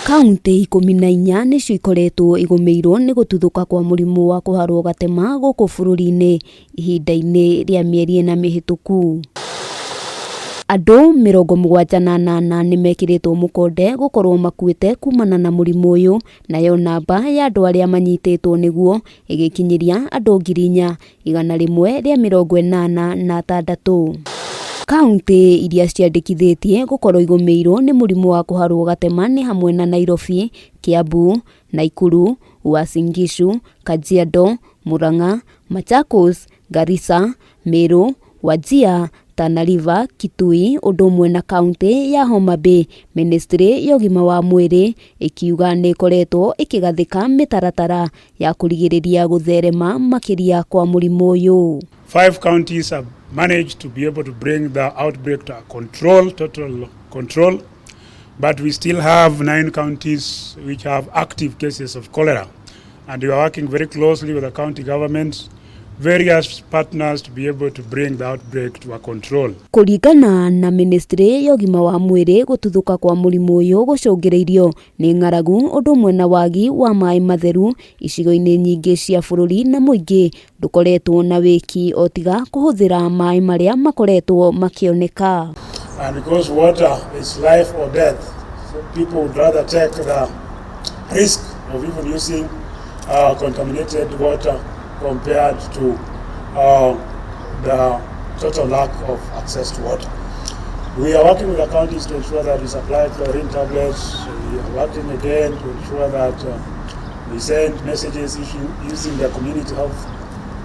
Kauntĩ 14 nĩcio ikoretwo igũmĩirwo nĩ gũtuthũka kwa mũrimũ wa kũharwo gatema gũkũ bũrũri-inĩ ihinda-inĩ rĩa mĩeri 4 mĩhĩtũku. Andũ 78 nĩ mekĩrĩtwo mũkonde gũkorwo makuĩte kumana na mũrimũ ũyũ, nayo namba ya andũ arĩa manyitĩtwo nĩguo ĩgĩkinyĩria andũ 4186. Kauntĩ iria ciandĩkithĩtie gũkorwo igũmĩirwo nĩ mũrimũ wa kũharwo gatema nĩ hamwe na Nairobi, Kiambu, Nakuru, Uasin Gishu, Kajiado, Murang'a, Machakos, Garissa, Meru, Wajir, Tana River, Kitui ũndũ ũmwe na kauntĩ ya Homa Bay. Ministry ya ũgima wa mwĩrĩ ĩkiuga nĩ ĩkoretwo ĩkĩgathĩka mĩtaratara ya kũrigĩrĩria gũtherema makĩria kwa mũrimũ ũyũ. Five counties have managed to be able to bring the outbreak to control, total control, but we still have nine counties which have active cases of cholera. And we are working very closely with the county governments, various partners to be able to bring the outbreak to a control. Kũringana na ministry ya ũgima wa mwĩrĩ, gũtuthũka kwa mũrimũ ũyũ gũcũngĩrĩirio nĩ ng'aragu ũndũ ũmwe na wagi wa maĩ matheru icigo-inĩ nyingĩ cia bũrũri, na mũingĩ ndũkoretwo na wĩki o tiga kũhũthĩra maĩ marĩa makoretwo makĩoneka. And because water is life or death, so people would rather take the risk of even using contaminated water compared to the total lack of access to water. We are working with the counties to ensure that we supply chlorine tablets. We are working again to ensure that we send messages using the community health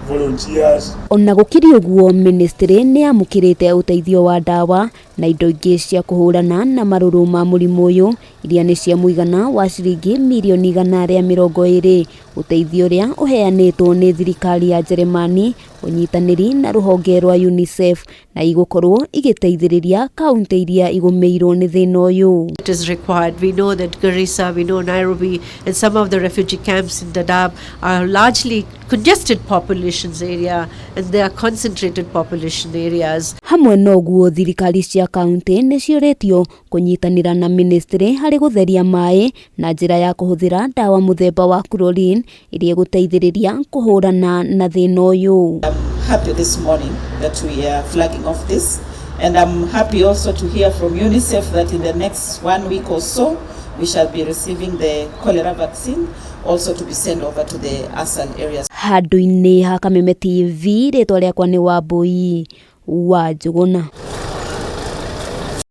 volunteers. Ona gũkĩrĩ ũguo, ministry nĩ yamũkĩrĩte ũteithio wa ndawa na indo ingĩ cia kũhũrana na marũrũ ma mũrimũ ũyũ, iria nĩ cia mũigana wa ciringi mirioni 120, ũteithio ũrĩa ũheanĩtwo nĩ thirikari ya Jeremani ũnyitanĩri na rũhonge rwa UNICEF, na igũkorwo igĩteithĩrĩria kaunti iria igũmĩirwo nĩ thĩna ũyũ. It is required. We know that Garissa, we know Nairobi, and some of the refugee camps in Dadaab are largely congested populations area and they are concentrated population areas. Hamwe na ũguo, thirikari cia kaunti nĩ ciũrĩtio kũnyitanĩra na ministry harĩ gũtheria maĩ na njĩra ya kũhũthĩra ndawa mũthemba wa chlorine ĩrĩa ĩgũteithĩrĩria kũhũrana na thĩna ũyũ. Happy this morning that we are flagging off this. And I'm happy also to hear from UNICEF that in the next one week or so, we shall be receiving the cholera vaccine also to be sent over to the ASAL areas. Handũ-inĩ ha Kameme TV, rĩtwa rĩakwa nĩ Wambui wa Njũgũna.